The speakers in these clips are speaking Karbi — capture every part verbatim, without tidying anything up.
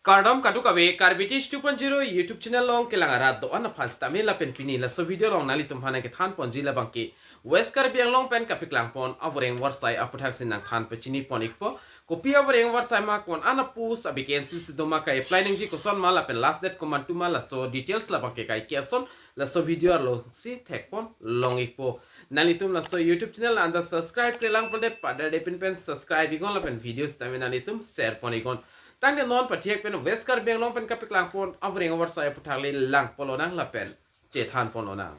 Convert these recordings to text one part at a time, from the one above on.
Kardom kadokave Karbi Teach two point zero YouTube channel along kelang arat do-an aphan sitame lapen pini laso video along nanglitum aphan kethan ponji labangke West Karbi Anglong pen kapeklang pon avoreng avarsai aputhak si nangthan pachini pon ikpo. Kopi avoreng avarsai ma, ko-an a-post, a-vacancy si doma, ka-apply nangji koson ma lapen last date komantu ma, laso details labangke kaike ason laso video along si thek pon long ikpo. Nanglitum laso YouTube channel anta subscribe-kre lang pulote padar depin pen subscribe iknon lapen video sitame nanglitum share pon iknon. Tangte non pathiek pen West Karbi Anglong pen kapeklang pon avoreng avarsai aputhak le lang pon lonang lapen chethan pon lonang.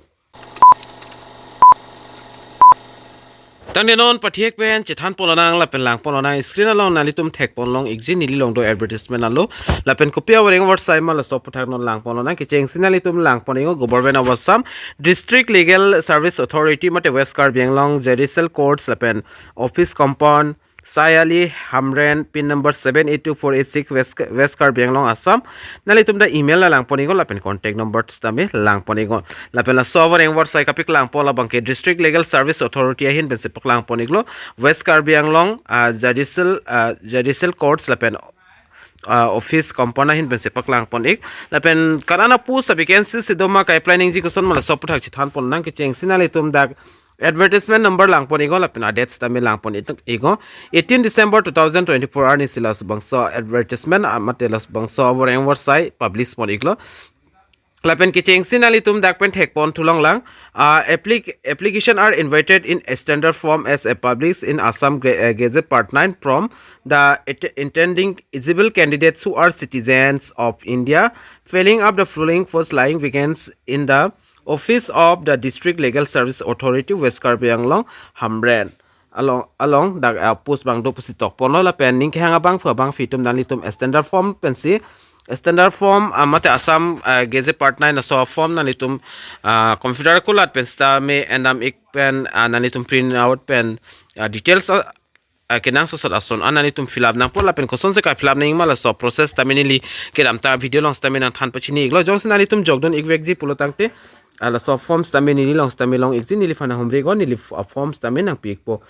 Tangte non pathiek pen chethan pon lonang lapen lang pon lonang. Screen along nanglitum thek pon long ikji, neli along do advertisement alo. Lapen kopi avoreng avarsai ma laso aputhak non lang pon lonang. Kechengsi nanglitum lang pon iknon, Government of Assam, District Legal Service Authority mate West Karbi Anglong, Judicial Courts lapen Office Compound, Sayali, Hamren, pin number seven eight two four eight six, West, West Karbi Anglong, Assam. Nanglitum dak email la lang pon iknon lapen contact number sitame lang pon iknon. Lapen laso avoreng avarsai kapeklang pon labangke District Legal Service Authority ahin pensi paklang pon iklo. West Karbi Anglong, ah, Judicial, ah, Judicial Courts lapen, ah, Office Compound ahin pensi paklang pon ik. Lapen ko-an a-post, a-vacancy si doma, ka-apply nangji koson ma, laso aputhak chethan pon nang. Kechengsi nanglitum dak advertisement number lang pon iknon lapen a-date sitame lang pon ik-, iknon. Eighteen December two thousand twenty-four arni si labangso advertisement, ah, mate labangso avoreng avarsai publish pon iklo. Lapen kechengsi nanglitum dak pen thek pon thu long lang. Uh, applic-, application are invited in a standard form as a published in Assam Gre-, uh, Gazette Part nine from the it-, intending eligible candidates who are citizens of India, filling up the following posts lying vacant in the Office of the District Legal Service Authority, West Karbi Anglong, Hamren. Along, along dak, ah, post abang do pusi tok ponlo lapen ning kehang abangphu abangpi atum nanglitum standard form pensi, standard form, ah, mate Assam, ah, Gazette Part nine laso form nanglitum, ah, computer kulat pen sitame endam ik pen, ah, nanglitum print out pen, ah, details, ah, ah, kenangsot ason an nanglitum fill up nangpo lapen kosonsi ka-fill up nang ma, laso process sitame neli kedamtang video along sitame nangthan pachini iklo. Jongsi nanglitum jokdun ikvekji pulo tangte, ah, laso form sitame neli along sitame long ikji, neliphan humri iknon, neli f-, ah, form sitame nangpi ikpo.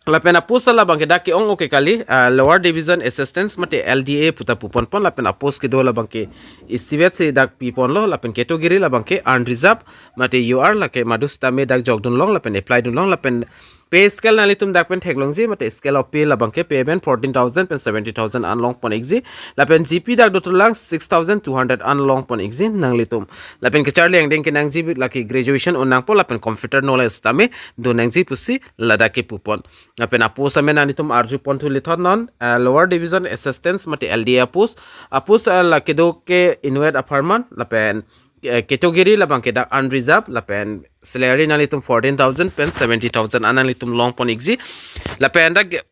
Lapen a-post labangke dak ke-ong oke kali, ah, Lower Division Assistance mate L D A puta pu pon pon, lapen a-post kedo labangke isivet si dak pi ponlo, lapen category labangke unreserved mate U R, lake madu sitame dak jokdun long lapen apply dun long. Lapen pay scale nanglitum dak pen theklongji mate scale of pay labangke payment fourteen thousand pen seventy thousand an long pon ikji. Lapen G P dak dothulang six thousand two hundred an long pon ikji nanglitum. Lapen kacharli angdeng kenangji lake graduation un nangpo lapen computer knowledge sitame do nangji pusi ladak ke pu pon. Lapen a-post amen nanglitum arju pon thu lithot non, ah, Lower Division Assistance mate L D A a-post. A-post, ah, lake do ke inutvet apharman lapen, eh, category labangke dak unreserved lapen salary nanglitum fourteen thousand pen seventy thousand an nanglitum long pon ikji. Lapen dak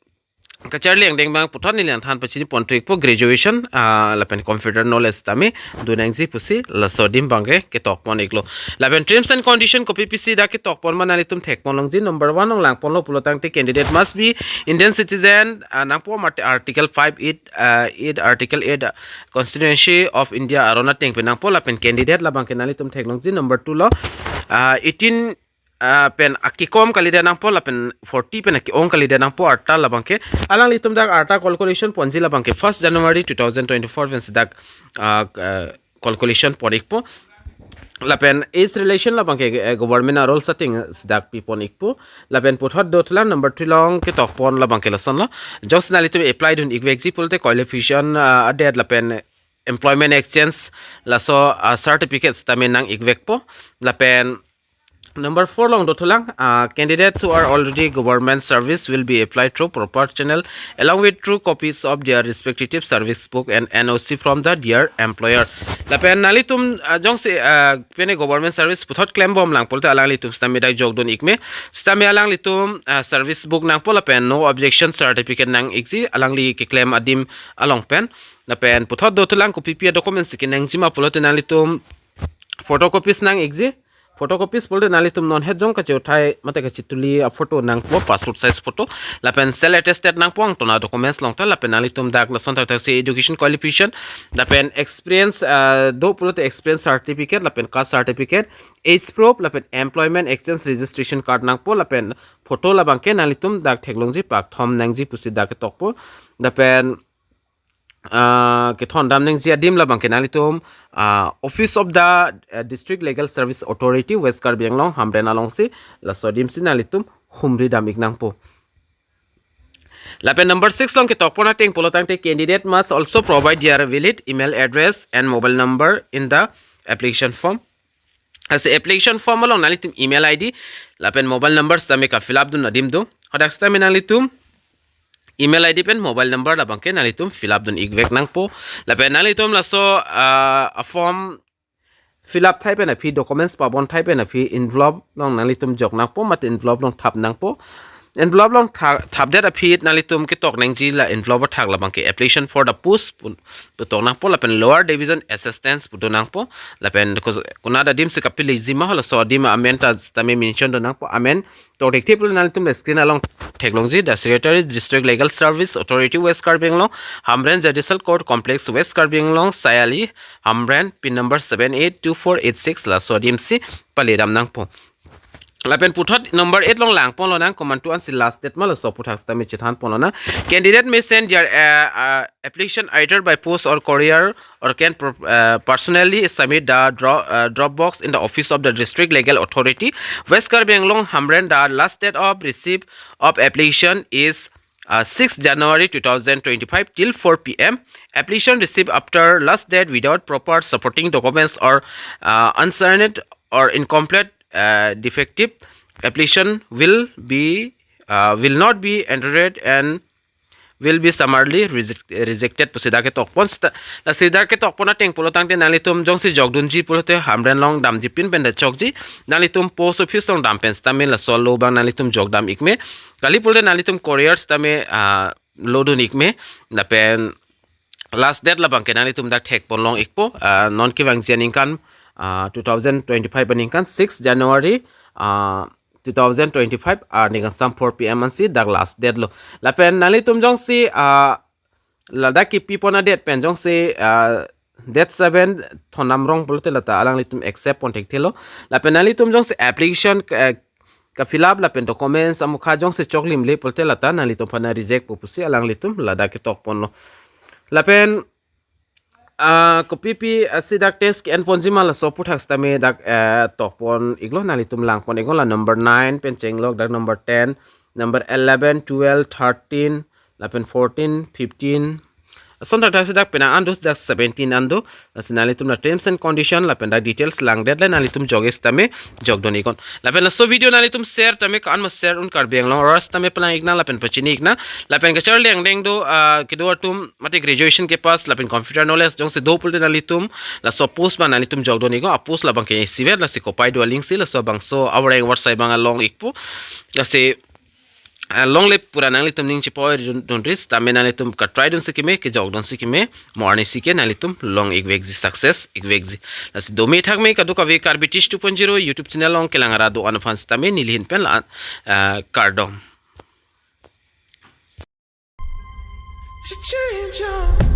kacharli angdeng abang puthot neli nangthan pachini pon thu ikpo, graduation, ah, lapen computer knowledge sitame do nangji pusi laso adim abangke ketok pon iklo. Lapen terms and condition kopi pisi dak ketok pon ma nanglitum thek pon longji. Number one along lang ponlo pulo tangte candidate must be Indian citizen, ah, nangpo mate Article five eight, ah, eight, Article eight, ah, Constitution of India aron ateng pen nangpo lapen candidate labangke nanglitum theklongji. Number two lo, ah, eighteen, ah, pen akekom kalidet nangpo lapen forty pen ake-ong kalidet nangpo arta labangke. Alanglitum dak arta calculation ponji labangke first January two thousand twenty-four pensi dak, ah, ah, calculation pon ikpo. Lapen age relation labangke, eh, government a-rules ateng si dak pi pon ikpo. Lapen puthot dothulang number three along ketok pon labangke lasonlo. Jongsi nanglitum apply dun ikvekji pulote qualification, ah, adet lapen employment exchange laso, ah, certificate sitame nang ikvekpo. Lapen number four along dothulang, ah, candidates who are already government service will be applied through proper channel along with true copies of their respective service book and N O C from the their employer. Lapen nanglitum, ah, jongsi, ah, pine government service puthot klem bom lang pulote alanglitum sitame dak jokdun ikme. Sitame alanglitum, ah, service book nangpo lapen no objection certificate nang ikji alangli keklem adim along pen. Lapen puthot dothulang kopi pi a-documents si kenangji ma pulote nanglitum photocopies nang ikji. Photocopies pulote nanglitum non het jong kachethai mate kachetuli a-photo nangpo, passport size photo. Lapen self attested nangpo angton a-documents along ta. Lapen nanglitum dak lason thakthak si education qualification, lapen experience, ah, do pulote experience certificate, lapen caste certificate, age proof, lapen employment exchange registration card nangpo, lapen photo labangke nanglitum dak theklongji pakthom nangji pusi dak ketokpo. Lapen ah, kethondam nangji adim labang ke nanglitum, ah, Office of the, ah, District Legal Service Authority, West Karbi Anglong, Hamren alongsi, laso adim si nanglitum humri dam ik nangpo. Lapen number six along ketokpon ateng pulo tangte, candidate must also provide their valid email address and mobile number in the application form. Lasi application form along nanglitum email I D lapen mobile number sitame ka-fill up dun adim do. Hadak sitame nanglitum email I D pen mobile number labang ke nanglitum fill up dun ik vek nangpo. Lapen nanglitum laso, ah, a-form fill up thai pen aphi, documents pabon thai pen aphi envelope along nanglitum jok nangpo, mate envelope along thap nangpo. Envelope along tha-, thapdet aphi nanglitum ketok nangji la envelope athak labang ke application for the post pu, pu tok nangpo, lapen lower division assistance pu do nangpo, lapen kus-, konat adim si kapiliji ma, halaso adim amen ta sitame mention do nangpo, amen. Tok thekthe pulo nanglitum screen along theklongji, the Secretary, District Legal Service Authority, West Karbi Anglong, Hamren Judicial Court Complex, West Karbi Anglong, Sayali, Hamren, pin number seven eight two four eight six, laso adim si pale dam nangpo. Lapen puthot number eight along langpon lonang, komantu ansi last date ma, laso aphuthak sitame chethanpon lonang. Candidate may send their, uh, uh, application either by post or courier or can pro-, uh, personally submit the dro-, uh, drop box in the office of the District Legal Authority, West Karbi Anglong, Hamren. The last date of receipt of application is, uh, six January two thousand twenty-five till four P M. Application received after last date without proper supporting documents or, uh, unsigned or incomplete, uh, defective application will be, uh, will not be entered and will be summarily reject-, rejected pusi dak ketokpon sita-, lasi dak ketokpon ateng pulo tangte nanglitum jongsi jokdunji pulote Hamren along damji pin pen da chokji, nanglitum post office along dam pen sitame laso alo abang nanglitum jokdam ik me. Kali pulote nanglitum courier sitame, ah, lodun ik me. Lapen last date labang ke nanglitum dak thekpon long ikpo, ah, non kevangji aningkan, ah, two thousand twenty-five aningkan six January, ah, two thousand twenty-five, arni kangsam four P M ansi dak last date lo. Lapen nanglitum jongsi, ah, ladak kepipon a-date pen jongsi, ah, date seven thondam rong pulote lata alanglitum accept pon thekthelo. Lapen nanglitum jongsi application ka, eh, ka-fill up lapen documents amukha jongsi choklimle pulote lata nanglitum aphan reject pu pusi alanglitum ladak ketokponlo. Lapen, ah, kopipi, ah, si dak test ke-enponji ma, laso aphuthak sitame dak, eh, tokpon iklo, nanglitum langpon iklo, la number nine pen chenglok, dak number ten, number eleven, twelve, thirteen, lapen fourteen, fifteen. Ason thakthak si dak penang an do, dak seventeen an do. Lasi nanglitum la terms and condition lapen dak details langdet le nanglitum jok sitame jokdun iknon. Lapen laso video nanglitum share tame ko-an ma share un Karbi Anglong arat sitame palang iknang lapen pachini iknang. Lapen kacharli angdeng do, ah, kedo atum mate graduation kepass lapen computer knowledge jongsi do pulote nanglitum laso post abang nanglitum jokdun iknon. A-post labang ke isivet, lasi kopai do a-link si, laso bangso awareng warsai abang along ikpo. Lasi, ah, longle pura nanglitum ning chepoi dun, dunri sitame nanglitum ka-try dunsi keme, kejokdunsi keme, mo arnisi ke nanglitum long ikvekji, success ikvekji. Lasi dome thakme kadokave Karbi Teach two point zero YouTube channel along kelang arat do-an aphan sitame neli ahin pen la, ah, kardom. To change your